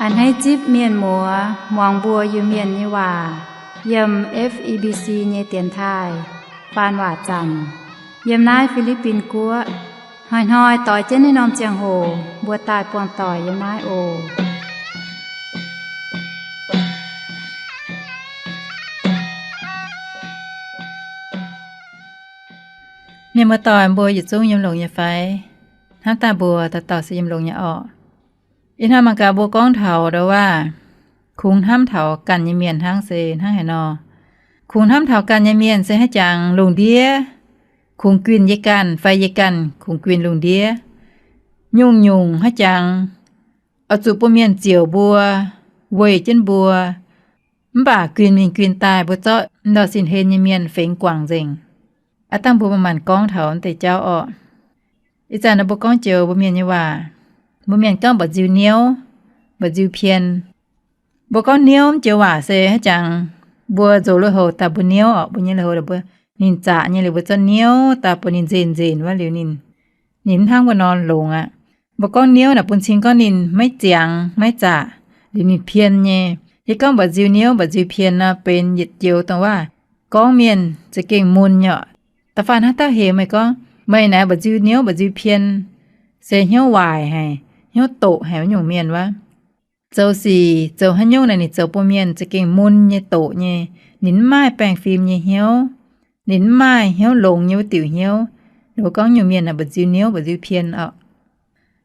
A'hneiv zipv mienh muoz muangx mbuo Iu-Mienh nyei waac yiem F E B C nyei dienx taaih faan waac zanc yiem naaiv Fi^li^bin Guoqv. Hnoi-hnoi doix jienv naaiv norm ziangh hoc mbuo daaih buangh doic yiem naaiv oc. Mienh muoz-doic, mbuo yietc zungv yiem longx nyei fai? Hnamv daaih mbuo dauh dauh se yiem longx nyei orqc. Ih hnoi mangc gaax mbuo gorngv taux ndo waac, kungx hnamv taux ganh nyei mienh hnangv se hnangv haaix nor. Kungx hnamv taux ganh nyei mienh se haaix jangx lungh ndiev kungx guinh yie ganh fai yie ganh kungx guinh lungh ndiev. Nyungc-nyungc haaix jangx oix zuqc bun mienh ziouc mbuo, weih jienv mbuo, mv baac guinh mingh guinh daaih mbuo zorqv ndau sin hlen nyei mienh fengx guangc nzengc. Aav dangh mbuo manc-manc gorngv taux deix jauv orqc. Ih zanc naaiv mbuo gorngv joux mbuo mienh nyei waac, mbuo mienh gorngv mba'nziu niouv, mba'nziu pien. Mbuo gorngv niouv joux waac se haaix jangx mbuo nzox lui-houx daaih mbuo niouv orqc, mbuo nyei lui-houx mbuo, ninh zaqc nyei liuz mbuo zorqv niouv daaih bun ninh nzenc nzenc wuov liuz ninh, ninh mv hnangv wuov nor longx aqv. Mbuo gorngv niouv naaic bun cing gorngv ninh maiv ziangx maiv zaqc, liuz ninh pien nyei. Yie gorngv mba'nziu niouv mba'nziu pien nor benx yietc joux dongh waac gorngv mienh za'gengh mun nyei orqc. Da'faanh hnangv dauh heuc meih gorngv meih naaic mba'nziu niouv mba'nziu pien, se hnyouv waaic haic, hnyouv doqc haic wuov nyungc mienh wuov. Zoux sic zoux haaix nyungc naaic ninh zoux bun mienh za'gengh mun nyei doqc nyei, ninh mv maaih baengh fim nyei hnyouv, ninh mv maaih hnyouv longx nyei wuov diuc hnyouv. Ninh mbuo gorngv nyungc mienh naaic mba'nziu niouv mba'nziu pien orqc.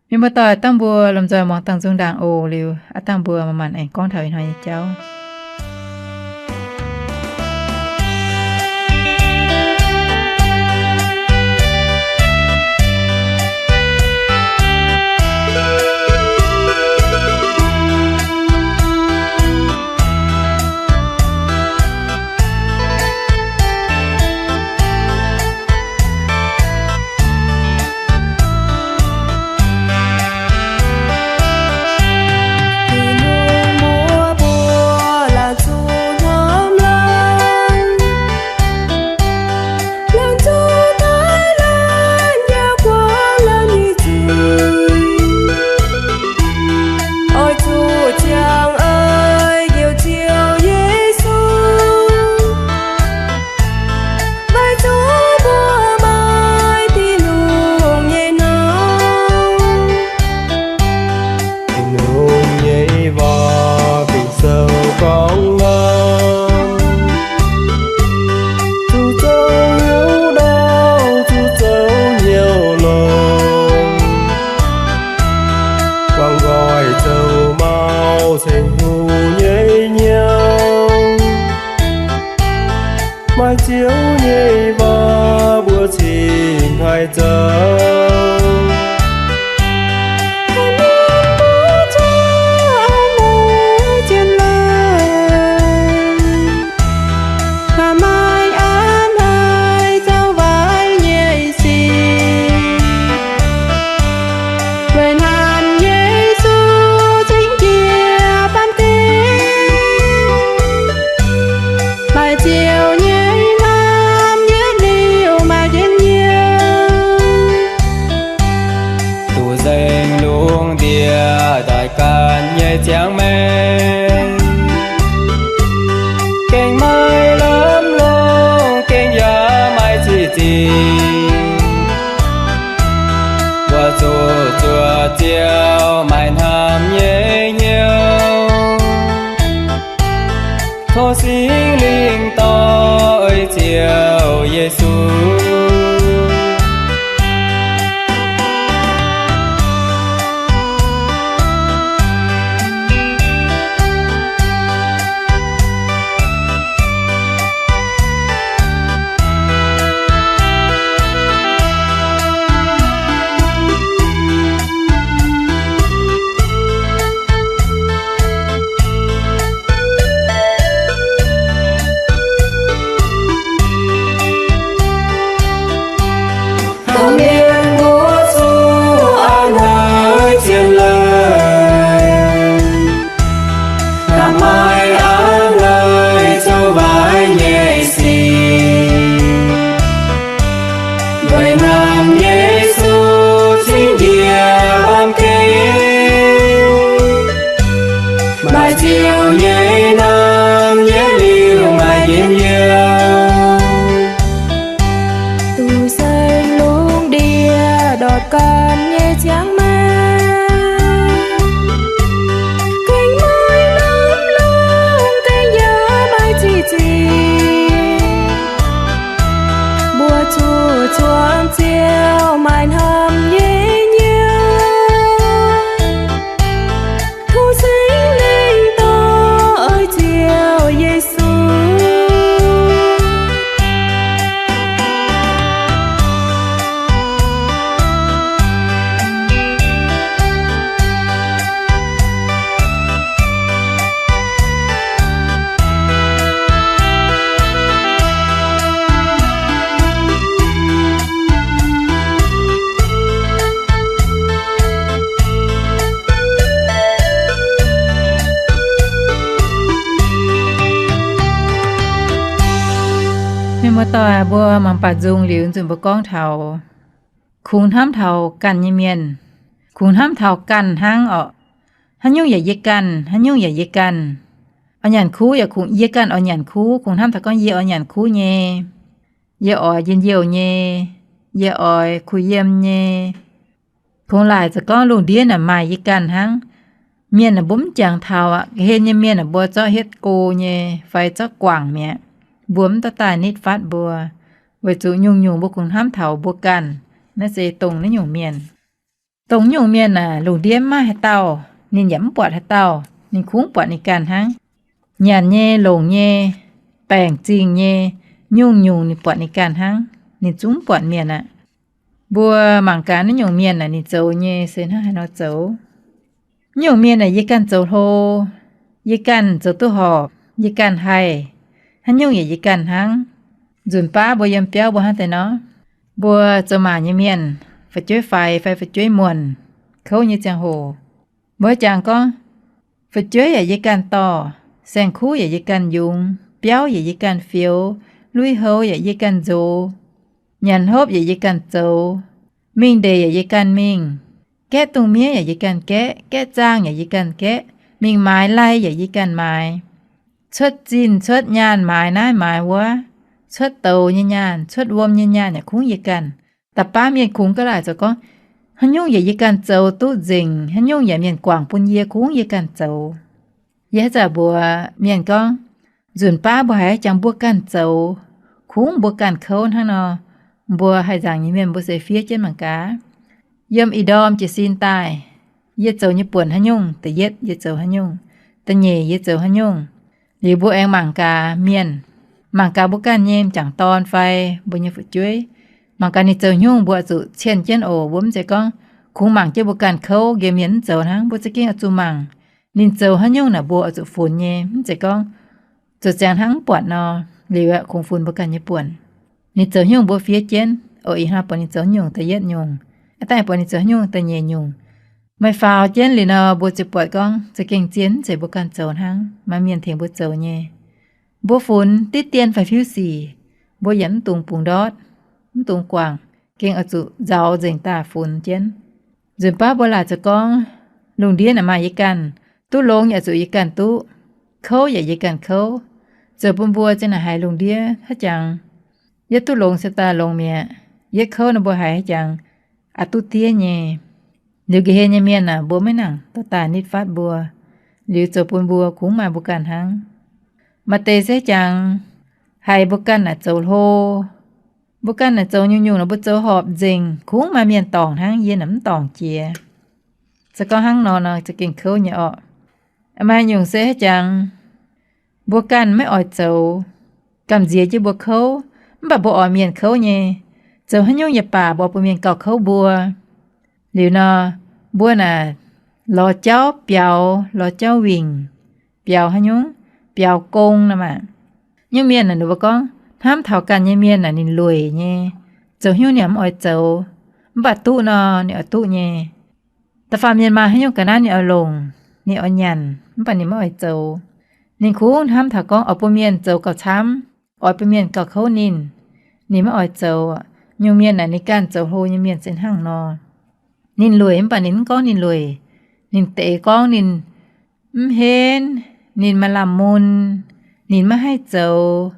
Mienh muoz-doic, dangh mbuo lomh nzoih muangx dangh nzung ndaangc oc. Liuz aav dangh mbuo manc-manc aengx gorngv taux ih hnoi nyei jauv. Oix zuqc ziangh eix njoux Ziouv Yesu, weic zuqc mbuo maaih Tin-Hungh nyei nor. Tin-Hungh nyei waac Ging-Sou gorngv nor, zuqc zoux hnyouv ndorm, zuqc zoux hnyouv longx, guangc nqoi zoux mau ceng hungh nyei hnyouv. Maaih Ziouv nyei waac mbuo cingx haih zoux. Maaih a'hneiv zoux waaic nyei sic, weic naaiv Yesu cingx jiex baamh gen. Maaih Ziouv nyei hnamv yietc liuz maaih njien-youh, duqv nzengc lungh ndiev daaih ganh nyei ziangh maengc. Gengh maaih lamh longc, gengh yaac maaih ziqc zingh. Mbuo zuqc zuoqc Ziouv maaih hnamv nyei hnyouv. Tov Singx Lingh dorh ei Ziouv Yesu. Ziouv nyei norm yietc liuz maaih njien-youh. Duqv seix lungh ndiev ndortv ganh nyei ziangh maengc, gengh maaih norm longx, gengh yaac maaih ziqc ziqc. Mbuo zuqc zuangx Ziouv maaih hnamv nyei hnyouv. Tov Singx Lingh dorh oix Ziouv Yesu. Mienh muoz-doic, mbuo mangc baac nzung liuz nzunc mbuo gorngv taux kungx hnamv taux ganh nyei mienh, kungx hnamv taux ganh hnangv orqc. Haaix nyungc yaac yie ganh, haaix nyungc yaac yie ganh. Oix nyanc kuv yaac kungx yie ganh oix nyanc kuv, kungx hnamv taux gorngv yie oix nyanc kuv nyei, yie oix njien-youh nyei, yie oix kuh yiem nyei. Kungx laaic zoux gorngv lungh ndiev naaic maaih yie ganh hnangv. Mienh naaic mbuo mv jangx taux aqv. Ga'hlen nyei mienh naaic mbuo zorqv hietv go nyei fai zorqv guangc mi'aqv. Mbuo mv dorh daaih nitv fatv mbuo, weic zuqc nyungc-nyungc mbuo kungx hnamv taux mbuo ganh. Naaiv se dongh naaiv nyungc mienh. Dongh nyungc mienh aah, lungh ndiev mv maaih haaix dauh, ninh yaac mv buatc haaix dauh, ninh kungx buatc ninh ganh hnangv. Nyanc nyei, longc nyei, baengc zingh nyei, nyungc-nyungc ninh buatc ninh ganh hnangv, ninh zungv mv buatc mienh aqv. Mbuo mangc gaax naaiv nyungc mienh aah, ninh zoux nyei se hnangv haaix nor zoux. Naaiv nyungc mienh aah, yie ganh zoux hlo, yie ganh zoux duqv horpc, yie ganh haih, haaix nyungc yaac yie ganh hnangv. Nzunc baav mbuo yiem biauv mbuo hnangv deix nor, mbuo zoux maac nyei mienh, fu'jueiv faix fai fu'jueiv muonc, kouv nyei ziangh hoc, mbuo jangx gorngv, fu'jueiv yaac yie ganh dorh, saeng-kuv yaac yie ganh yungz, biauv yaac yie ganh fioux, lui-houx yaac yie ganh nzox, nyanc hopv yaac yie ganh zoux, mingh ndeic yaac yie ganh mingh, gaeqv dungz miev yaac yie ganh gaeqv, gaeqv zaangh yaac yie ganh gaeqv, mingh maaiz lai yaac yie ganh maaiz, cuotv zinh cuotv nyaanh maaiz naaiv maaiz wuov, cuotv douz nyei nyaanh, cuotv wuom nyei nyaanh yaac kungx yie ganh. Da'baav mienh kungx ga'laaic zoux gorngv, haaix nyungc yaac yie ganh zoux duqv nzengc, haaix nyungc yaac mienh guangc bun yie, kungx yie ganh zoux. Yie haaix zanc mbuox mienh gorngv, nzunc baav mbuo haiz jangx mbuo ganh zoux, kungx mbuo ganh kouv hnangv nor, mbuo haih nzaangc nyei mienh mbuo se fiev jienv mangc gaax. Yiem ih ndorm jiez sin daaih, yie zoux nyei buonc haaix nyungc, da'yietv yie zoux haaix nyungc, da'nyeic yie zoux haaix nyungc. Liuz mbuo aengx mangc gaax mienh, mangc gaax mbuo ganh nyei m'jangc dorn fai mbuo nyei fu'jueiv, mangc gaax ninh zoux nyungc mbuo oix zuqc cien jienv oc. Mbuo mv zeiz gorngv kungx mangc jienv mbuo ganh kouv nqemh mienh mv zoux hnangv, mbuo za'gengh oix zuqc mangc ninh zoux haaix nyungc naaic mbuo oix zuqc funx nyei. Mv zeiz gorngv zoux ziangx hnangv mv buatc nor, liuz aeqv, kungx funx mbuo ganh nyei buonc. Ninh zoux nyungc mbuo fiev jienv oc. Ih hnoi buatc ninh zoux nyungc da'yietv nyungc, aa daaih buatc ninh zoux nyungc da'nyeic nyungc. Meih faaux jienv liuz nor, mbuo ziouc buatc gorngv za'gengh zien mv zeiz mbuo ganh zoux hnangv, maaih mienh tengx mbuo zoux nyei. Mbuo funx diqv dien fai fiuv sic, mbuo yaac mv dungx bungx ndortv, mv dungx guangc, gengh oix zuqc nzauz nzengc daaih funx jienv. Nzunc baav mbuo laaic zoux gorngv, lungh ndiev naaic maaih yie ganh, duqv longx yaac zuqc yie ganh duqv, kouv yaac yie ganh kouv. Zoux bun mbuo za'naaic haiz lungh ndiev haaix jangx, yietv duqv longx se daaih longx mi'aqv, yietv kouv nor mbuo haiz haaix jangx aqc duqv diev nyei. Liuz ga'hlen nyei mienh aah, mbuo maiv nangc dorh daaih nitv fatv mbuo, liuz zoux bun mbuo kungx maaih mbuo ganh hnangv. Maaih deix se jangx haiz mbuo ganh naaic zoux hlo, mbuo ganh naaic zoux nyungc-nyungc nor mbuo zoux horpc nzengc, kungx maaih mienh dorngc hnangv, yie naaic mv dorngc jiex. Se gorngv hnangv nor nor za'gengh kouv nyei orqc. Maaih nyungc se haaix jangx mbuo ganh maiv oix zoux, gamh nziex jienv mbuo kouv, mv baac mbuo oix mienh kouv nyei. Zoux haaix nyungc yaac baac mbuo oix bun mienh gauh kouv mbuo. Liuz nor, mbuo naaic lorz jauv biaux, lorz jauv wingc, biaux haaix nyungc, biaux gong nor maah. Nyungc mienh naaic ninh mbuo gorngv hnamv taux ganh nyei mienh naaic ninh lueic nyei, zoux haaix nyungc ninh yaac mv oix zoux, mv baac duqv nor ninh oix duqv nyei. Da'faanh mienh maaih haaix nyungc ga'naaiv ninh oix longc, ninh oix nyanc, mv baac ninh maiv oix zoux. Ninh kungx hnamv taux gorngv oix bun mienh zoux gauh camv, oix bun mienh gauh kouv ninh, ninh maiv oix zoux. Nyungc mienh naaic ninh ganh zoux hlo nyei mienh se hnangv nor. Ninh lueic mv baac ninh mv gorngv ninh lueic. Ninh deix gorngv ninh Mv henv, ninh maaih lamh mun, ninh maiv haih zoux.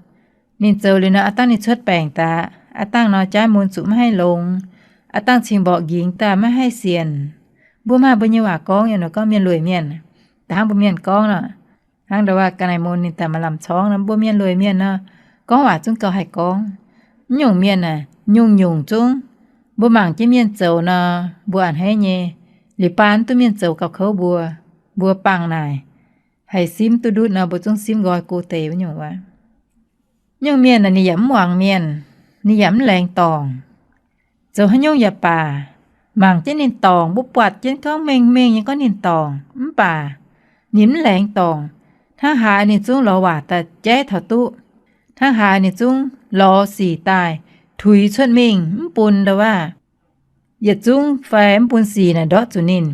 Ninh zoux liuz nor, aav dangh ninh cuotv baengc daaih, aav dangh nor jaaiv mun zuqc maiv haih longx, aav dangh cing-mborqc nqingx daaih maiv haih sienc. Mbuo maaih mbuo nyei waac gorngv, yiem nor gorngv mienh lueic mienh, da'hnangv mbuo mienh gorngv nor, hnangv ndau waac ga'naaiv mun ninh daaih maaih lamh corngv nor, mbuo mienh lueic mienh nor, gorngv waac zungv gauh haih gorngv. Mv nyungc mienh aah, nyungc-nyungc zungv, mbuo mangc jienv mienh zoux nor, mbuo a'hneiv nyei, liuz baan mv duqv mienh zoux gauh kouv mbuo, mbuo bangc naaic, haih simv duqv ndutv nor, mbuo zungv simv nqoi go deix wuov nyungc waac. Nyungc mienh aah, ninh yaac mv muangx mienh, ninh yaac mv laengz dorngc. Zoux haaix nyungc yaac baac, mangc jienv ninh dorngc, mbuo buatc jienv gorngv mengh mengh nyei gorngv ninh dorngc, mv baac ninh mv laengz dorngc. Hnangv haaix ninh zungv lorz waac daaih jaiv taux duqv. Hnangv haaix ninh zungv lorz sic daaih tuix cuotv mingh, mv bun ndau waac yietc zungv fai mv bun sic naaic ndortv zuqc ninh.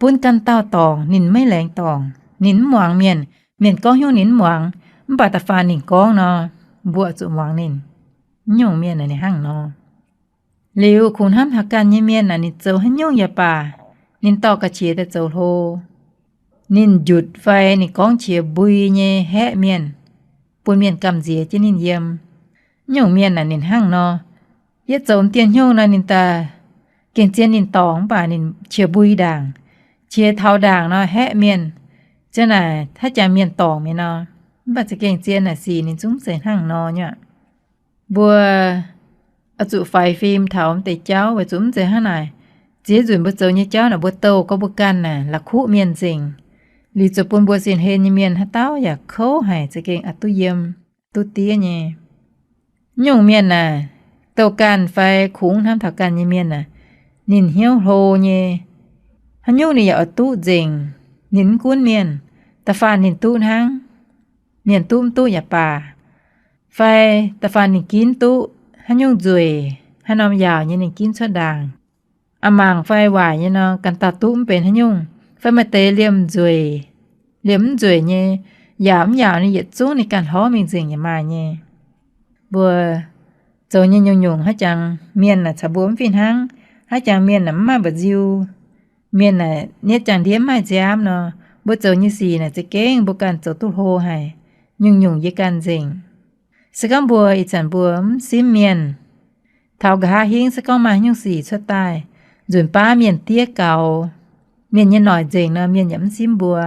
Bun ganh dauh dorngc, ninh maiv laengz dorngc, ninh mv muangx mienh. Mienh gorngv hnyouv ninh mv muangx, mv baac da'faanh ninh gorngv nor, mbuo zuqc muangx ninh. Mv nyungc mienh aah, ninh hnangv nor. Liuz kungx hnamv taux ganh nyei mienh aah, ninh zoux haaix nyungc yaac baac, ninh dorh ga'qiex daaih zoux hlo. Ninh njutc fai ninh gorngv qiex mbui nyei haeqv mienh, bun mienh gamh nziex jienv ninh yiem. Mv nyungc mienh aah, ninh hnangv nor. Yie zoux m'dieh hnyouv nor, ninh daaih gengh zien ninh dorngc, mv baac ninh qiex mbui ndaangc, qiex taux ndaangc nor haeqv mienh. Ziang naaic haaix jangx mienh dorngc mi'aqv nor, mv baac za'gengh zien naaic sic ninh zungv mv zeiz hnangv nor nyei aqv. Mbuo oix zuqc faix fim taux m'deix jauv weic zuqc mv zeiz hnangv naaic. Ziex nzunc mbuo zoux nyei jauv naaic mbuo douh gorngv mbuo ganh naaic la'kuqv mienh nzengc. Liuz zoux bun mbuo sin hlen nyei mienh haaix dauh yaac kouv haic, za'gengh a'duqv yiem, duqv diev nyei. Mv nyungc mienh aah, douh ganh fai kungx hnamv taux ganh nyei mienh aah, ninh hnyouv hlo nyei. Haaix nyungc ninh yaac oix duqv nzengc. Ninh mv gunv mienh, da'faanh ninh duqv hnangv. Mienh duqv mv duqv yaac baac, fai da'faanh ninh ginv duqv haaix nyungc nzueic, haaix norm yaauc nyei ninh ginv cuotv ndaangc, a'mangc fai waaic nyei nor, ganh dauh duqv mv benx haaix nyungc, fai maaih deix liemh nzueic, liemh mv nzueic nyei, yaauc mv yaauc ninh yietc zungv ninh ganh hlorv mingh nzengc yaac maaih nyei. Mbuo zoux nyei nyungc-nyungc haaix jangx mienh naaic caux mbuo mv fih hnangv, haaix jangx mienh naaic mv maaih mba'nziu, mienh naaic nietv jangx ndiev mv maaih nziaamv nor, mbuo zoux nyei sic naaic za'gengh mbuo ganh zoux duqv hlo haic. Nyungc-nyungc yie ganh nzengc. Se gorngv mbuo ih zanc mbuo mv simv mienh, taux nqa'haav hingv se gorngv maaih haaix nyungc sic cuotv daaih, nzunc baav mienh diev gaux, mienh nyei noic nzengc nor, mienh yaac mv simv mbuo.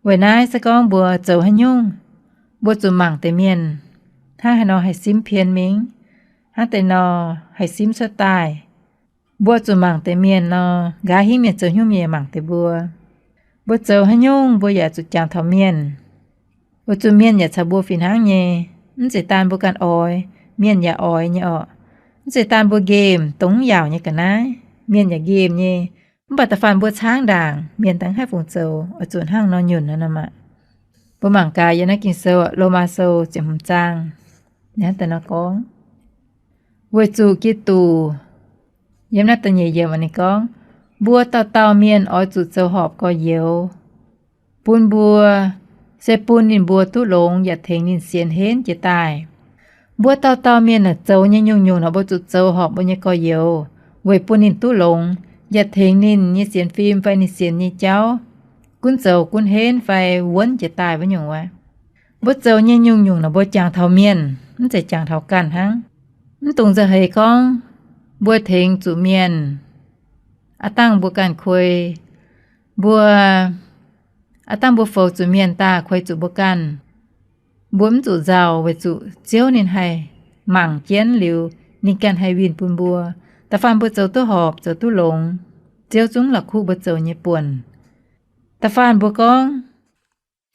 Weic naaiv se gorngv mbuo zoux haaix nyungc, mbuo zuqc mangc deix mienh hnangv haaix nor haih simv pien mingh, hnangv deix nor haih simv cuotv daaih. Mbuo zuqc mangc deix mienh nor, nqa'haav hingv mienh zoux haaix nyungc mienh yaac mangc deix mbuo. Mbuo zoux haaix nyungc mbuo yaac zuqc jangx taux mienh, weic zuqc mienh yaac caux mbuo fih hnangv nyei. Mv zeiz daan mbuo ganh oix, mienh yaac oix nyei orqc. Mv zeiz daan mbuo nqemh dongh mv yaauc nyei ga'naaiv, mienh yaac nqemh nyei. Mv baac da'faanh mbuo caangv ndaangc, mienh daaih mv haih fungc zoux, oix zuqc hnangv nor nyunc nor maah. Mbuo mangc gaax yiem naaiv Ging-Sou, Lomaa Sou ziepc hmz zaang, naaiv daaih nor gorngv, weic zuqc Giduc, yiem naaiv da'nyeic yiemc ninh gorngv, mbuo dauh dauh mienh oix zuqc zoux horpc gorx-youz, bun mbuo, se bun ninh mbuo duqv longx yaac tengx ninh sienx henv jiez daaih. Mbuo dauh dauh mienh naaic zoux nyei nyungc-nyungc naaic mbuo zuqc zoux horpc mbuo nyei gorx-youz, weic bun ninh duqv longx, yaac tengx ninh nyei sienx fim fai ninh sienx nyei jauv gunv zoux gunv henv fai wuonv jiez daaih wuov nyungc wuov. Mbuo zoux nyei nyungc-nyungc naaic mbuo jangx taux mienh, mv zeiz jangx taux ganh hnangv. Mv dungx nzauh heix gorngv mbuo tengx zuqc mienh, aav dangh mbuo ganh kuei, mbuo, aav dangh mbuo foux zuqc mienh daaih kuei zuqc mbuo ganh. Mbuo mv zuqc nzauh weic zuqc Ziouv ninh haih mangc jienv liuz, ninh ganh haih winh bun mbuo. Da'faanh mbuo zoux duqv horpc, zoux duqv longx, Ziouv zungv la'kuqv mbuo zoux nyei buonc. Da'faanh mbuo gorngv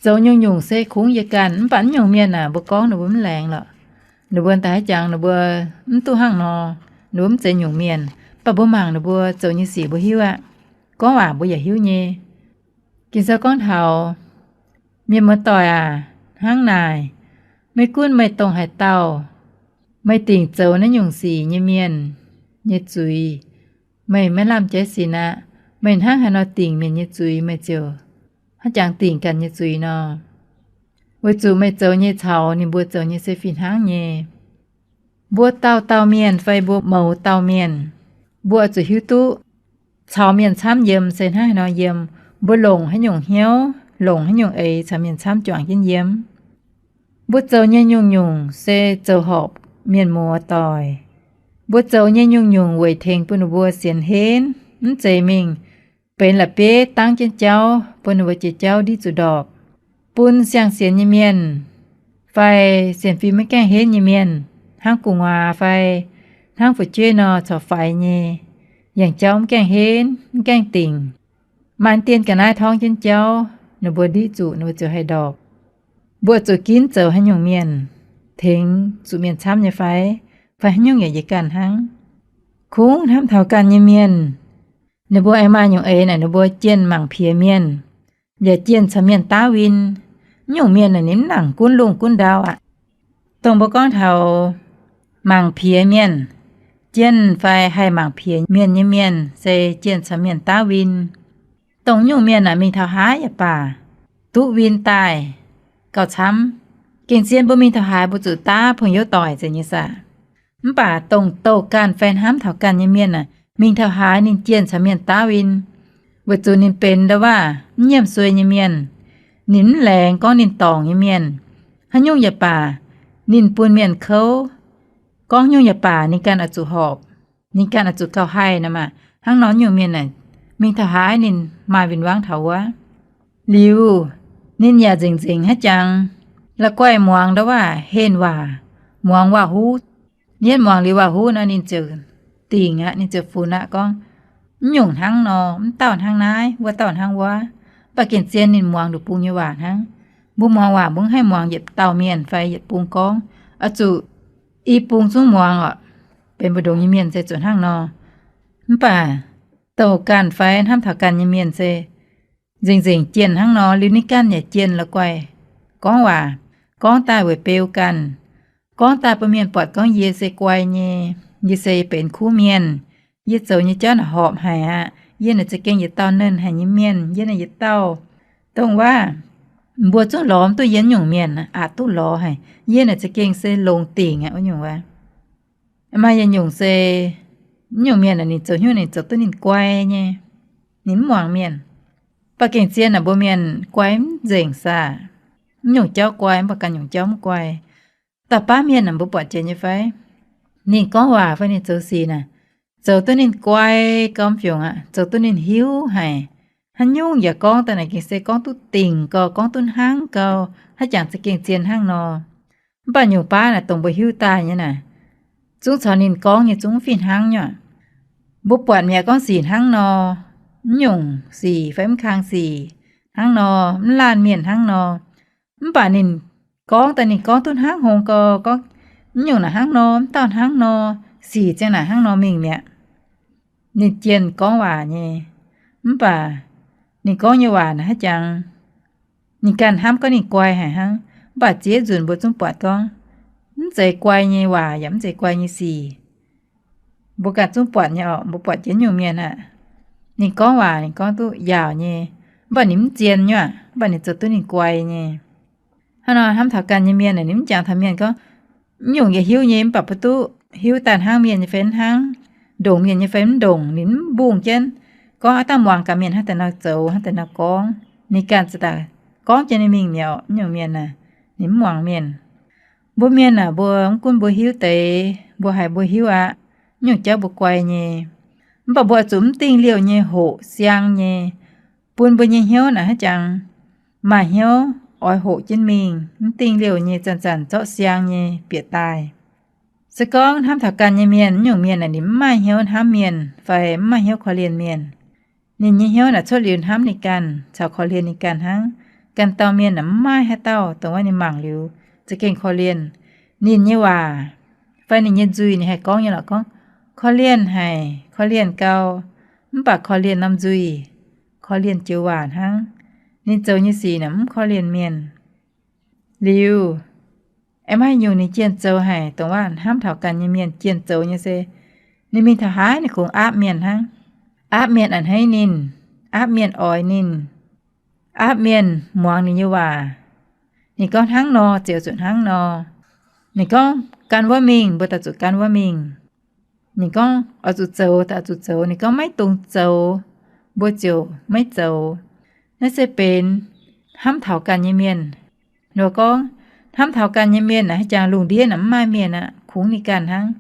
zoux nyungc-nyungc se kungx yie ganh, mv baac mv nyungc mienh aah, mbuo gorngv ninh mbuo mv laengz lorqc. Ninh mbuo daaih haaix jangx ninh mbuo mv duqv hnangv nor, ninh mbuo mv zeiz nyungc mienh. Mv baac mbuo mangc ninh mbuo zoux nyei sic mbuo hiuv aqv. Gorngv waac mbuo yaac hiuv nyei. Ging-Sou gorngv taux, mienh muoz-doic aac, hnangv naaic, meih gunv meih dongh haaix dauh, meih dingc zoux naaiv nyungc sic nyei mienh nyei zuiz, meih maiv lamh jaiv sin aqv. Meih hnangv haaix nor dingc mienh nyei zuiz, meih ziouc hnangv jangx dingc ganh nyei zuiz nor. Weic zuqc meih zoux nyei caux ninh mbuo zoux nyei se fih hnangv nyei. Mbuo dauh dauh mienh fai mbuo mouz dauh mienh, mbuo oix zuqc hiuv duqv caux mienh camv yiem se hnangv haaix nor yiem, mbuo longc haaix nyungc hnyouv, longc haaix nyungc eix caux mienh camv juangc jienv yiem. Mbuo zoux nyei nyungc-nyungc se zoux horpc mienh muoz-doic. Mbuo zoux nyei nyungc-nyungc weic tengx bun ninh mbuo sienx henv, mv zeiz mingh benx la'bieiv dangv jienv jauv bun ninh mbuo jiex jauv ndiqv zuqc ndorpc, bun siang-sienx nyei mienh fai sienx fim maiv gaengh henv nyei mienh, hnangv gu'nguaaz fai hnangv fu'jueiv nor, corc faix nyei, yangh jauv mv gaengh henv, mv gaengh dingc. Maaih dien ga'naaiv torngv jienv jauv, ninh mbuo ndiqv zuqc, ninh mbuo ziouc haih ndorpc. Mbuo zuqc ginv zoux haaix nyungc mienh, tengx zuqc mienh camv nyei fai? Fai haaix nyungc yaac yie ganh hnangv. Kungx hnamv taux ganh nyei mienh, ninh mbuo aengx maaih nyungc eix naaic, ninh mbuo jienh mangc piex mienh, yaac jienh caux mienh daav win. Mv nyungc mienh naaic ninh mv nangc gunv lungh gunv ndau aqv. Dongh mbuo gorngv taux mangc piex mienh, jienh fai haih mangc piex mienh nyei mienh se jienh caux mienh daav win. Dongh nyungc mienh naaic mingh taux haaix yaac baac, duqv win daaih gauh camv. Gengh zien mbuo mingh taux haaix mbuo zuqc daav pong-youv doic zeiz nyei saah. Mv baac dongh douh ganh fai hnamv taux ganh nyei mienh aah, mingh taux haaix ninh jienh caux mienh daav win, weic zuqc ninh benx ndau waav mv nyiemc suei nyei mienh. Ninh mv laengz gorngv ninh dorngc nyei mienh. Haaix nyungc yaac baac, ninh bun mienh kouv. Gorngv nyungc yaac baac ninh ganh oix zuqc horpc, ninh ganh oix zuqc gauh haih nor maah. Hnangv nor nyungc mienh aah, mingh taux haaix ninh maaih win-wangv taux wuov. Liuz, ninh yaac nzengc-nzengc haiv jangx la'guaih muangx ndau waav henh waac, muangx waac-huv. Yietv muangx liuz waac-huv nor ninh ziouc dingc aqv, ninh ziouc funx aqv gorngv, mv nyungc hnangv nor, mv dauh hnangv naaiv, wuov dauh hnangv wuov. Mv baac gengh zien ninh muangx nduqc bung nyei waac hnangv. Mbuo muangx waac mbuo mv haih muangx yietc dauh mienh fai yietc bung gorngv, oix zuqc i bung zungv muangx orqc. Benx mbu'ndongx nyei mienh se zuqc hnangv nor. Mv baac douh ganh fai hnamv taux ganh nyei mienh se nzengc-nzengc jienh hnangv nor, liuz ninh ganh yaac jienh la'guaih gorngv waac, gorngv daaih weic beu ganh, gorngv daaih bun mienh buatc gorngv yie se guai nyei, yie se benx kuv mienh, yie zoux nyei jauv naaic horpc haic aqv. Yie naaic za'gengh yietc dauh nernh haic nyei mienh, yie naaiv yietc dauh dongh waav mbuo zungv lorz mv duqv yie nyungc mienh aqc duqv lorz haic. Yie naaic za'gengh se longx dingc aqv wuov nyungc wuov. Maaih yietc nyungc se, mv nyungc mienh aah, ninh zoux hnyouv ninh zoux duqv ninh guai nyei, ninh mv muangx mienh. Mv baac gengh zien naaic mbuo mienh guai mv nzengc saah. Mv nyungc jauv guai mv baac ganh nyungc jauv mv guai. Dauh baav mienh naaic mbuo buatc jiex nyei fai? Ninh gorngv waac fai ninh zoux sic naaic, zoux duqv ninh guai gau mv fiungc aqv, zoux duqv ninh hiuv haic. Haaix nyungc yaac gorngv daaih naaic gengh se gorngv duqv dingc gau, gorngv duqv hnangv gau, haiv jangx za'gengh zien hnangv nor. Mv baac nyungc baav naaic dongh mbuo hiuv daaih nyei naaic, zungv caux ninh gorngv nyei zungv fih hnangv nyei. Mbuo buatc mi'aqv gorngv sic hnangv nor, mv nyungc sic fai mv kang sic hnangv nor, mv laanh mienh hnangv nor. Mv baac ninh gorngv daaih ninh gorngv duqv hnangv hngongx gau, gorngv mv nyungc naaic hnangv nor, mv dauh hnangv nor, sic ziang naaic hnangv nor mingh mi'aqv. Ninh jienh gorngv waac nyei, mv baac ninh gorngv nyei waac naaic haiv jangx, ninh ganh hnamv gorngv ninh guai haic hnangv. Mv baac ziex nzunc mbuo zungv buatc gorngv, mv zeiz guai nyei waac yaac mv zeiz guai nyei sic. Mbuo ganh zungv buatc nyei orqc, mbuo buatc jiex nyungc mienh aqv. Ninh gorngv waac ninh gorngv duqv yaauc nyei, mv baac ninh mv zien nyei aqv, mv baac ninh zoux duqv ninh guai nyei. Hnangv nor hnamv taux ganh nyei mienh aah, ninh mv jangx taux mienh gorngv, mv nyungc yie hiuv nyei mv baac mbuo duqv hiuv daaih hnangv mienh nyei fai mv hnangv, ndongc mienh nyei fai mv ndongc, ninh mv mbungh jienv gorngv aav dangh muangx gaax mienh hnangv deix nor zoux, hnangv deix nor gorngv. Ninh ganh za'gengh gorngv jienv ninh mingh mi'aqv. Mv nyungc mienh aah, ninh mv muangx mienh. Mbuo mienh aah, mbuo mv gunv mbuo hiuv deix, mbuo haiz mbuo hiuv aqv, mv nyungc jauv mbuo guai nyei. Mv baac mbuo oix zuqc mv dingh liouh nyei hoqc siang nyei, bun mbuo nyei hnyouv naaic haiv jangx maaih hnyouv oix hoqc jienv mingh, mv dingh liouh nyei zanc-zanc zorqv siang nyei bieqc daaih. Se gorngv hnamv taux ganh nyei mienh, mv nyungc mienh aah, ninh mv maaih hnyouv hnamv mienh fai mv maaih hnyouv korv-lienh mienh. Ninh nyei hnyouv naaic cuotv liuz hnamv ninh ganh caux korv-lienh ninh ganh hnangv. Ganh dauh mienh naaic mv maaih haaix dauh dongh wuov ninh mangc liuz za'gengh korv-lienh. Ninh nyei waac fai ninh nyei nzuih ninh haih gorngv nyei lorqc, gorngv korv-lienh haic, korv-lienh gau, mv baac korv-lienh norm nzuih, korv-lienh joux waac hnangv. Ninh zoux nyei sic naaic mv korv-lienh mienh. Liuz, aengx maaih nyungc ninh jienh zoux haic, dongh wuov hnamv taux ganh nyei mienh jienh zoux nyei se, ninh mingh taux haaix ninh kungx aapv mienh hnangv. Aapv mienh a'hneiv ninh, aapv mienh oix ninh, aapv mienh muangx ninh nyei waac. Ninh gorngv hnangv nor ziouc zuqc hnangv nor. Ninh gorngv gan wuov mingh, mbuo daaih zuqc gan wuov mingh. Ninh gorngv oix zuqc zoux daaih zuqc zoux, ninh gorngv maiv dungx zoux, mbuo ziouc maiv zoux. Naaiv se benx hnamv taux ganh nyei mienh. Nor gorngv, hnamv taux ganh nyei mienh aeqv, haaix jangx lungh ndiev naaic mv maaih mienh aqv, kungx ninh ganh hnangv.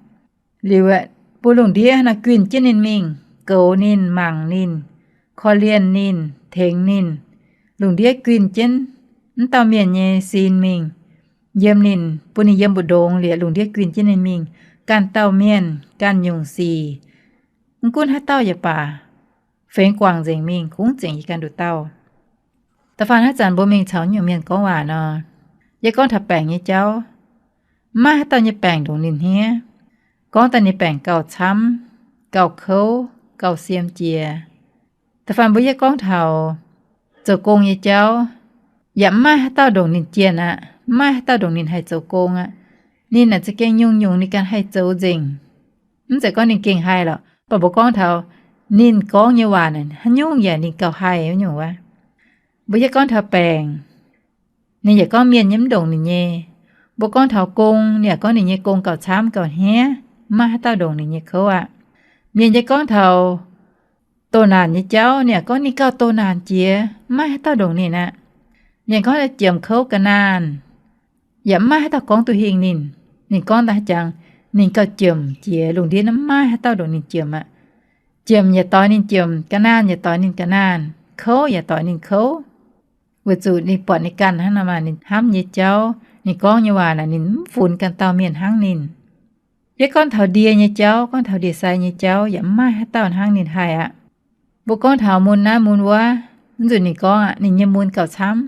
Liuz aeqv, mbuo lungh ndiev naaic guinh jienv ninh mingh, goux ninh, mangc ninh, korv-lienh ninh, tengx ninh. Lungh ndiev guinh jienv mv dauh mienh nyei sin mingh, yiem ninh, bun ninh yiem mbu'ndongx liuz, lungh ndiev guinh jienv ninh mingh. Ganh dauh mienh, ganh nyungc sic, mv gunv haaix dauh yaac baac, fengx guangc nzengc mingh, kungx zengc yie ganh nduqc dauh. Da'faanh haaix zanc mbuo mingh caux nyungc mienh gorngv waac nor, yie gorngv taux baengc nyei jauv, mv maaih haaix dauh nyei baengc ndongc ninh hniev. Gorngv daaih ninh baengc gauh camv, gauh kouv, gauh siem jiex. Da'faanh mbuo yie gorngv taux zoux gong nyei jauv, yaac mv maaih haaix dauh ndongc ninh jienh aqv, mv maaih haaix dauh ndongc ninh haih zoux gong aqv. Ninh naaic za'gengh nyungc-nyungc ninh ganh haih zoux nzengc. Mv zeiz gorngv ninh gengh haih lorqc, mv baac mbuo gorngv taux ninh gorngv nyei waac naaic, haaix nyungc yaac ninh gauh haih wuov nyungc wuov. Mbuo yie gorngv taux baengc, ninh yaac gorngv mienh nyei mv ndongc ninh nyei. Mbuo gorngv taux gong, ninh yaac gorngv ninh nyei gong gauh camv gauh hniev, mv maaih haaix dauh ndongc ninh nyei kouv aqv. Mienh yie gorngv taux doh naanc nyei jauv, ninh yaac gorngv ninh gauh doh naanc jiex, mv maaih haaix dauh ndongc ninh aqv. Ninh gorngv jiemx kouv ga'naanh, yaac mv maaih haaix dauh gorngv duqv hingh ninh. Ninh gorngv daaih haaix jangx, ninh gauh jiemx jiex, lungh ndiev naaiv mv maaih haaix dauh ndongc ninh jiemx aqv. Jiemx yaac doix ninh jiemx, ga'naanh yaac doix ninh ga'naanh, kouv yaac doix ninh kouv. Weic zuqc ninh buatc ninh ganh hnangv nor maah, ninh hnamv nyei jauv, ninh gorngv nyei waac naaic ninh mv funx ganh dauh mienh hnangv ninh. Yie gorngv taux ndie nyei jauv, gorngv taux ndie-sai nyei jauv, yaac mv maaih haaix dauh hnangv ninh haih aqv. Mbuo gorngv taux mun naaiv mun wuov, mv nzunc ninh gorngv aqv, ninh nyei mun gauh camv.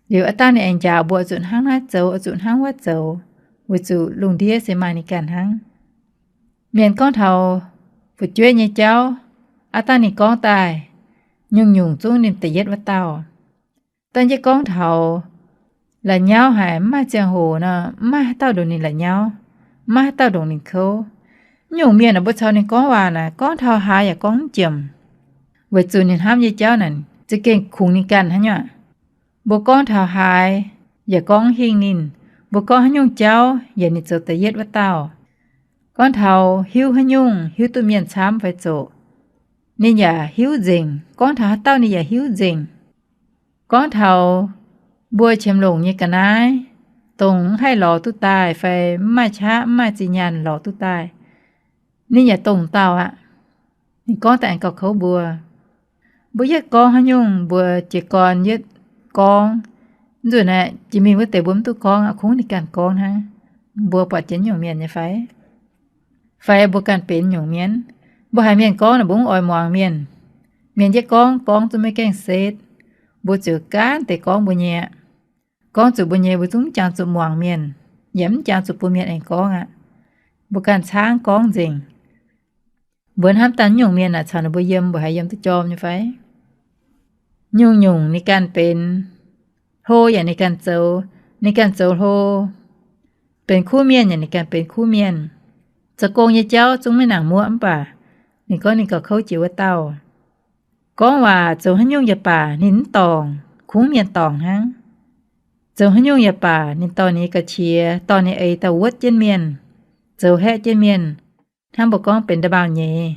Liuz aav dangh ninh aengx njaaux mbuo oix zuqc hnangv naaiv zoux, oix zuqc hnangv wuov zoux, weic zuqc lungh ndiev se maaih ninh ganh hnangv. Mienh gorngv taux fu'jueiv nyei jauv, aav dangh ninh gorngv daaih, nyungc-nyungc zungv ninh da'yietv wuov dauh. Dangh yie gorngv taux la'nyauv haic, mv maaih ziangh hoc nor, mv maaih haaix dauh ndongc ninh la'nyauv, mv maaih haaix dauh ndongc ninh kouv. Nyungc mienh naaic mbuo caux ninh gorngv waac naaic, gorngv taux haaix yaac gorngv mv jiemx, weic zuqc ninh hnamv nyei jauv naaic za'gengh kungx ninh ganh hnangv nyei aqv. Mbuo gorngv taux haaix yaac gorngv mv hingh ninh. Mbuo gorngv haaix nyungc jauv yaac ninh zoux da'yietv wuov dauh. Gorngv taux hiuv haaix nyungc, hiuv duqv mienh camv fai zoqc, ninh yaac hiuv nzengc. Gorngv taux haaix dauh ninh yaac hiuv nzengc. Gorngv taux mbuo qiemx longc nyei ga'naaiv, dongh mv haih lorz duqv daaih fai mv maaih qaqv mv maaih zinh nyaanh lorz duqv daaih, ninh yaac dongh dauh aqv. Ninh gorngv daaih aengx gauh kouv mbuo. Mbuo yietv gorngv haaix nyungc mbuo jiez gorn yietv gorngv, mv nzunc naaiv jiex mingh wuov deix mbuo mv duqv gorngv aqv, kungx ninh ganh gorngv hnangv. Mbuo buatc jienv nyungc mienh nyei fai? Fai mbuo ganh benx nyungc mienh? Mbuo haiz mienh gorngv naaic mbuo mv oix muangx mienh. Mienh yietv gorngv, gorngv zungv maiv gaengh setv, mbuo ziouc gaanv deix gorngv mbuo nyei aqv. Gorngv zuqc mbuo nyei, mbuo zungv mv jangx zuqc muangx mienh, yaac mv jangx zuqc bun mienh aengx gorngv aqv. Mbuo ganh caangv gorngv nzengc. Mbuo hnamv daaih nyungc mienh naaic caux ninh mbuo yiem, mbuo haiz yiem duqv jorm nyei fai? Nyungc-nyungc ninh ganh benx hlo yaac ninh ganh zoux, ninh ganh zoux hlo. Benx kuv mienh yaac ninh ganh benx kuv mienh. Zoux gong nyei jauv zungv maiv nangc muoqv mv baac ninh gorngv ninh gauh kouv jiex wuov dauh. Gorngv waac zoux haaix nyungc yaac baac ninh mv dorngc, kungx mienh dorngc hnangv. Zoux haaix nyungc yaac baac ninh dorh ninh nyei ga'qiex, dorh ninh eix daaih wuotv jienv mienh, zoux haeqv jienv mienh. Hnangv mbuo gorngv benx nda'maauh nyeiz,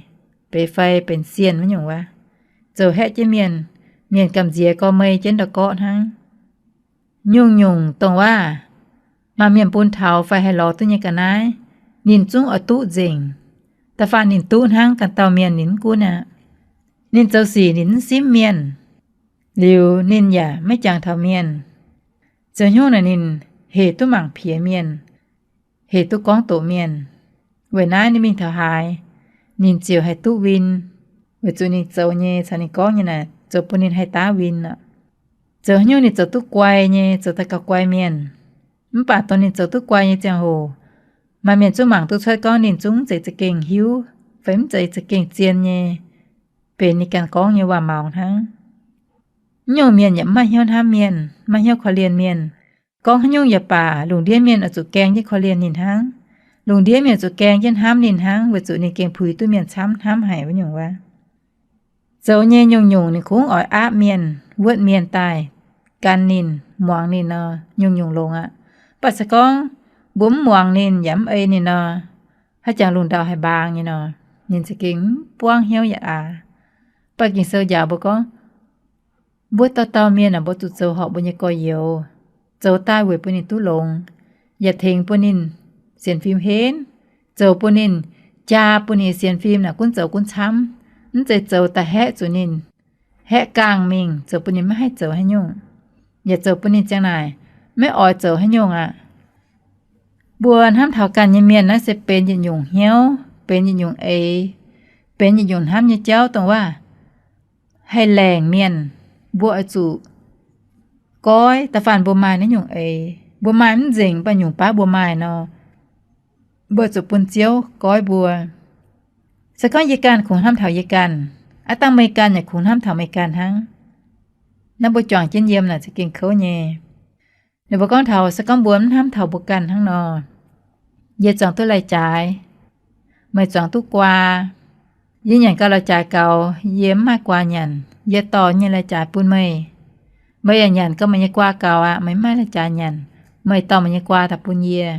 benx fai benx sienh wuov nyungc wuov, zoux haeqv jienv mienh, mienh gamh nziex gorx mei jienv ndau-gorqv hnangv. Nyungc-nyungc dongh waac maaih mienh bun taux fai haih lorz duqv nyei ga'naaiv, ninh zungv oix duqv nzengc. Da'faanh ninh duqv hnangv ganh dauh mienh ninh mv gunv aqv. Ninh zoux sic ninh mv simv mienh, liuz ninh yaac maiv jangx taux mienh. Zoux haaix nyungc naaic ninh hec duqv mangc piex mienh, hec duqv gorngv doqc mienh. Weic naaiv ninh mingh taux haaix, ninh ziouc haih duqv win, weic zuqc ninh zoux nyei caux ninh gorngv nyei naaic zoux bun ninh haih daav win aqv. Zoux haaix nyungc ninh zoux duqv guai nyei, zoux daaih gauh guai mienh. Mv baac dongh ninh zoux duqv guai nyei ziangh hoc, maaih mienh zungv mangc duqv cuotv gorngv ninh zungv mv zeiz za'gengh hiuv fai mv zeiz za'gengh zien nyei, benx ninh ganh gorngv nyei waac-maux hnangv. Mv nyungc mienh yaac mv maaih hnyouv hnamv mienh, mv maaih hnyouv korv-lienh mienh. Gorngv haaix nyungc yaac baac, lungh ndiev mienh oix zuqc gaeng jienv korv-lienh ninh hnangv. Lungh ndiev mienh oix zuqc gaeng jienv hnamv ninh hnangv, weic zuqc ninh gengh puix duqv mienh camv hnamv haic wuov nyungc wuov. Zoux nyei nyungc-nyungc ninh kungx oix aapv mienh, wuotv mienh daaih gan ninh, muangx ninh nor, nyungc-nyungc longx aqv. Mv baac se gorngv mbuo mv muangx ninh yaac mv ei ninh nor, haaix jangx lungh ndau haih mbaang nyei nor, ninh za'gengh mv buangv hnyouv yaac aax. Mv baac Ging-Sou njaaux mbuo gorngv, Mbuo dauh dauh mienh aah, mbuo zuqc zoux horpc mbuo nyei gorx-youz, zoux daaih weic bun ninh duqv longx, yaac tengx bun ninh sienx fim henv, zoux bun ninh, jaa bun ninh sienx fim naaic gunv zoux gunv camv. Mv zeiz zoux daaih haeqv zuqc ninh, haeqv gaangh mingh, zoux bun ninh maiv haih zoux haaix nyungc, yaac zoux bun ninh ziang naaic maiv oix zoux haaix nyungc aqv. Mbuo hnamv taux ganh nyei mienh naaiv se benx yietc nyungc hnyouv, benx yietc nyungc eix, benx yietc nyungc hnamv nyei jauv, dongh waac haih laengc mienh. Mbuo oix zuqc goiv da'faanh mbuo maaih naaiv nyungc eix. Mbuo maaih mv nzengc, mv baac nyungc baav mbuo maaih nor, mbuo zuqc bun Ziouv goiv mbuo. Se gorngv yie ganh kungx hnamv taux yie ganh, aav dangh meih ganh yaac kungx hnamv taux meih ganh hnangv. Naaiv mbuo juangc jienv yiem naaic za'gengh kouv nyei. Ninh mbuo gorngv taux se gorngv mbuo mv hnamv taux mbuo ganh hnangv nor, yie zuangx duqv lai-jaaix, meih zuangx duqv guaa. Yie nyanc gauh lai-jaaix gaux, yie mv maaih guaa nyanc, yie dorh nyei lai-jaaix bun meih. Meih yaac nyanc gauh meih nyei guaa gaux aqv, meih mv maaih lai-jaaix nyanc, meih dorh meih nyei guaa daaih bun yie.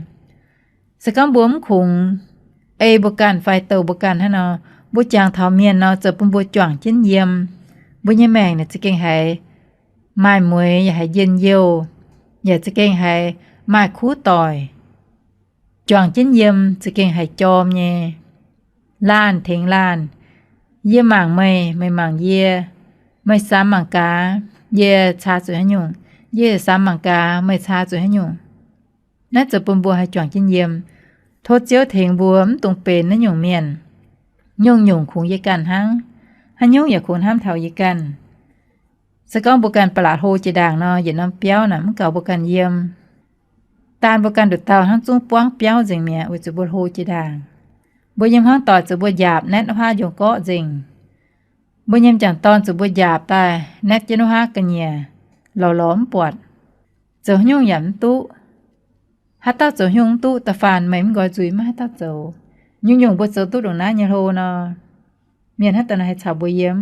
Se gorngv mbuo mv kungx ei mbuo ganh fai douh mbuo ganh hnangv nor, mbuo jangx taux mienh nor zoux bun mbuo juangc jienv yiem. Mbuo nyei maengc naaic za'gengh haiz maaih mueix, yaac haiz njien-youh, yaac za'gengh haiz maaih kuv doic. Juangc jienv yiem za'gengh haiz jorm nyei. Laanh tengx laanh, yie mangc meih, meih mangc yie, meih samx mangc gaax yie caa zuqc haaix nyungc, yie samx mangc gaax meih caa zuqc haaix nyungc. Naaiv zoux bun mbuo haih juangc jienv yiem. Tov Ziouv tengx mbuo mv dungx benx naaiv nyungc mienh. Nyungc-nyungc kungx yie ganh hnangv. Haaix nyungc yaac kungx hnamv taux yie ganh. Se gorngv mbuo ganh ba'laqc hlo jiex ndaangc nor, yietc norm biauv naaic mv gaux mbuo ganh yiem. Daan mbuo ganh nduqc dauh hnangv zungv buangv biauv nzengc mi'aqv, weic zuqc mbuo hlo jiex ndaangc. Mbuo nyei hmuangv doic zuqc mbuo njaapc naetv wuov haav njongc gorqv nzengc. Mbuo nyei m'jangc dorn zuqc mbuo njaapc daaih naetv jienv wuov haav ga'nyiec, lorz lorz mv buatc. Zoux haaix nyungc yaac mv duqv. Haaix dauh zoux haaix nyungc mv duqv, da'faanh meih mv nqoi nzuih maiv haaix dauh zoux. Nyungc-nyungc mbuo zoux duqv ndongc naaiv nyei hlo nor, mienh haaix dauh nor haih caux mbuo yiem?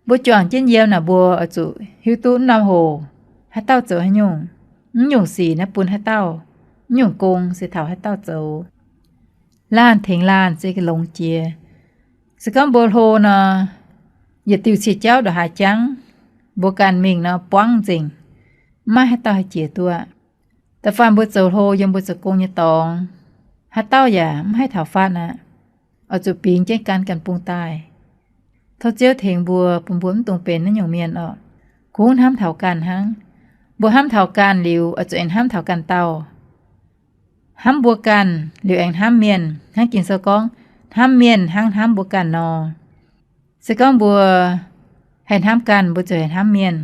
Mbuo juangc jienv yiem naaic, mbuo oix zuqc hiuv duqv mv norm hoc haaix dauh zoux haaix nyungc, mv nyungc sic naaiv bun haaix dauh, mv nyungc gong se taux haaix dauh zoux. Laanh tengx laanh se longx jiex. Se gorngv mbuo hlo nor, yietc diuh cie jauv ndongc haaix jangv, mbuo ganh mingh nor buangv nzengc, maiv haaix dauh haih jiex duqv. Da'faanh mbuo zoux hlo yiem mbuo zoux gong nyei dorngx, haaix dauh yaac mv haih taux fatv aqv. Oix zuqc bingx jienv gan ganh bung daaih. Tov Ziouv tengx mbuo, bun mbuo mv dungx benx naaiv nyungc mienh orqc. Kungx hnamv taux ganh hnangv. Mbuo hnamv taux ganh liuz, oix zuqc aengx hnamv taux ganh dauh. Hnamv mbuo ganh liuz aengx hnamv mienh, hnangv Ging-Sou gorngv, hnamv mienh hnangv hnamv mbuo ganh nor. Se gorngv mbuo haih hnamv ganh, mbuo ziouc haih hnamv mienh.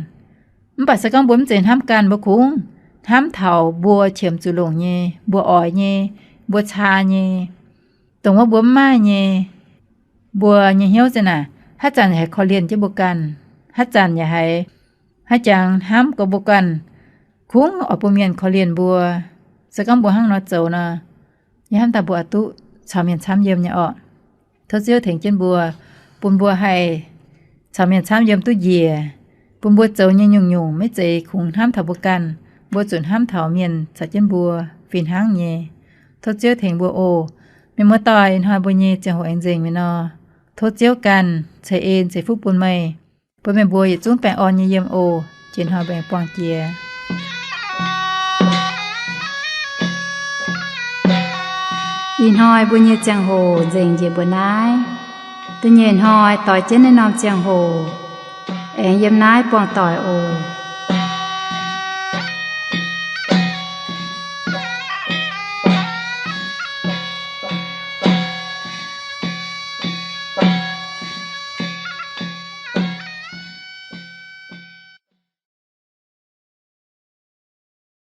Mv baac se gorngv mbuo mv zeiz hnamv ganh, mbuo kungx hnamv taux mbuo qiemx zuqc longc nyei, mbuo oix nyei, mbuo caa nyei, dongh wuov mbuo mv maaih nyei, mbuo nyei hnyouv se naaic, haaix zanc yaac haiz korv-lienh jienv mbuo ganh, haaix zanc yaac haiz, haaix jangx hnamv gorngv mbuo ganh kungx oix bun mienh korv-lienh mbuo. Se gorngv mbuo hnangv nor zoux nor, yie hnamv daaih mbuo oix duqv caux mienh camv yiem nyei orqc. Tov Ziouv tengx jienv mbuo, bun mbuo haih caux mienh camv yiem duqv njiec, bun mbuo zoux nyei nyungc-nyungc maiv zeiz kungx hnamv taux mbuo ganh, mbuo zuqc hnamv taux mienh caux jienv mbuo fih hnangv nyei. Tov Ziouv tengx mbuo oc. Mienh muoz-doic, ih hnoi mbuo nyei ziangh hoc aengx nzengc mi'aqv nor, tov Ziouv ganh ceix en ceix fuqv bun meih, bun meih mbuo yietc zungv baengh orn nyei yiem oc. Jiex hnoi mbuo aengx buangh jiex. Ih hnoi mbuo nyei ziangh hoc nzengc njiec mbuo naaiv. Da'nyeic hnoi doix jienv naaiv norm ziangh hoc aengx yiem naaiv buangh doic oc.